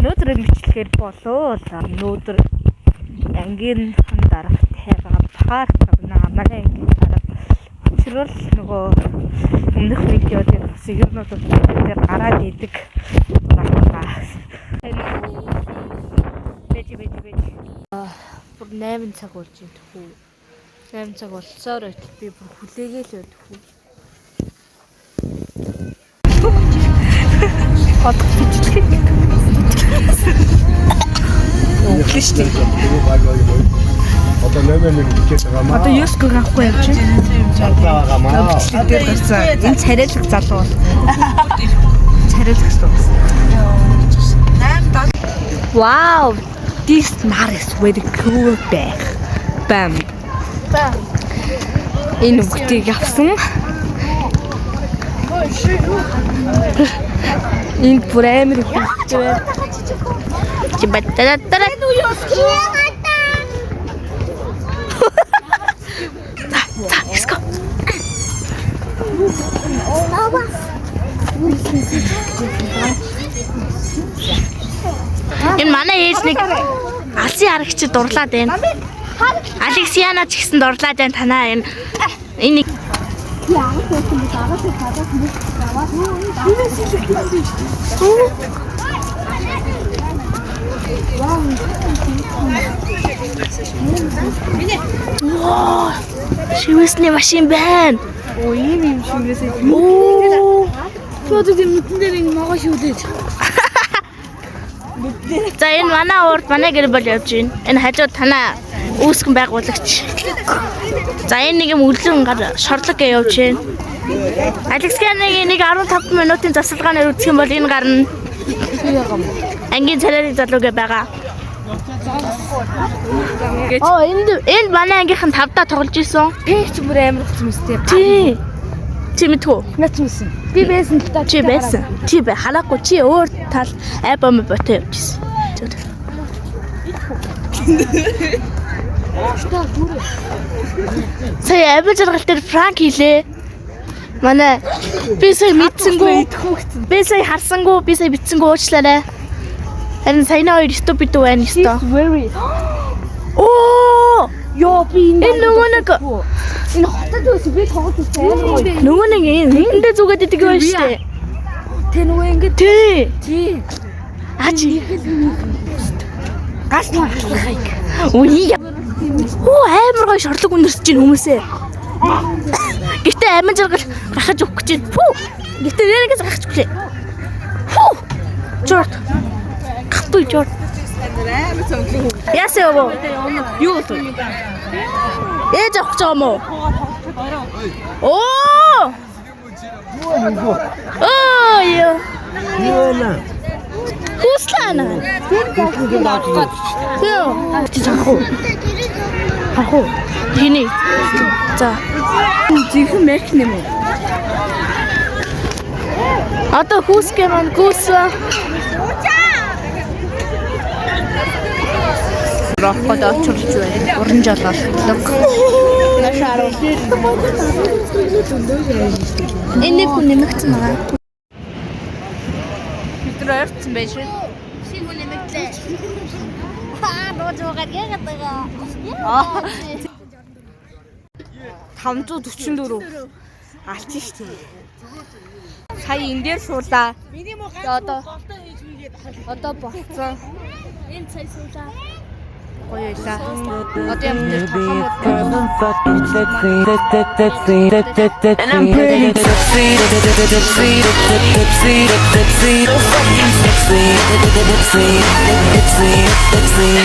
Өнөөдөр бичлэгээр болов. Өнөөдөр ангийн даргатай байгаа парк авна. Манай ангийн дарга учрал нөгөө өмнөх видео дээр бас ер нь бол дээр гараад идэг байгаа. Бэжи бэжи бэжи. Бүр 8 цаг болж байна тхүү. 8 цаг болсоор байтал би бүр хүлээгээл байна тхүү. Бодох бичлэг. Өглөө шүү дээ. Одоо 8 нэг хичээд байгаа маа. Одоо Юског авахгүй явж байна. байгаа маа. Бичлэг дээр гарсан. Энэ царайлаг залуу бол. Царайлаг шүү дээ. Wow, this нар is very cool bag. Бам. Бам. Энэ үгтийг авсан. Энд бүр амар их хөвгтэй байна. Чи баттара. За, let's go. Энэ манай ээж нэг алсын харагч дурлаад байна. Алексиана ч гэсэн дурлаад байна танаа энэ энэ Воо! Шивэсний машин байна. Оо, ийм юм шивээсээ. Оо! Одоо тийм нүдэн дээр ингэ могоо шивлээж. За, энэ манай урд манай гэр бүл явж байна. Энэ хажууд танаа үүсгэн байгуулагч. За, энэ нэг юм өлөн гар шорлог гэж явж байна. Александрын нэг 15 минутын засалгаанаар үзэх юм бол энэ гарна. Ангийн царайлаг залуу гэ байгаа. Оо, энд энэ манай ангийнхан тавдаа тоглож исэн. Пэх ч бүр амар хэцүү мэт тийм. Тий. Чи мэдхүү? Наач мэдсэн. Би байсан л та. Чи байсан. Чи бай. Хараагүй чи өөр тал айбам ботоо явж исэн. Зүгээр. Сая амин жаргал дээр пранк хийлээ. Манай би сая мэдсэнгүү. Би сая харсангүй, би сая битсэнгүү, уучлаарай. Харин саяны хоёр YouTube бидүү байна ёстой. Very. Оо! Йоо, би энэ Энэ нөгөө нэг энэ хотод байсан, би тоглож байсан, амар гоё. Нөгөө нэг энэ нүдэндээ зүгээд идэг юм байна шүү дээ. Тэ нөгөө ингэ Тий. тий. А чи Галт халахыг. Үгүй. Хөө, амар гоё шорлог үнэрсэж чинь хүмүүсээ. Гэтэ амин жаргал гахаж өгөх гэж байна. Фүү. Гэтэ нэрээс гахаж өглөө. Фүү. Жорт. Гахгүй жорт. Яасан юм уу? Юу болов? Ээж авах гэж байгаа юм уу? Оо! Оо ёо. Юу вэ? Гүслэн. Төө. Чи харах уу? Харах уу? Тэний. За. Жинхэнэ мерк нэм үү? Одоо хүүсгээ маань гүйсэн. Рокод очруулж байна. Уран жолоотлог. Энэ нэг хүн нэмэгдсэн байгаа. Бид нар ойртсон байж шин. Шинэ хүн нэмэгдлээ. Аа, нууж байгаа яагаад байгаа. 544 алчин шүү дээ. Сая энэ дээр суулаа. Одоо болцсон. Энэ сая суулаа. Гоё байлаа. Одоо юм дээр тохомод And I'm pretty sexy, sexy, sexy, sexy, sexy, sexy, sexy.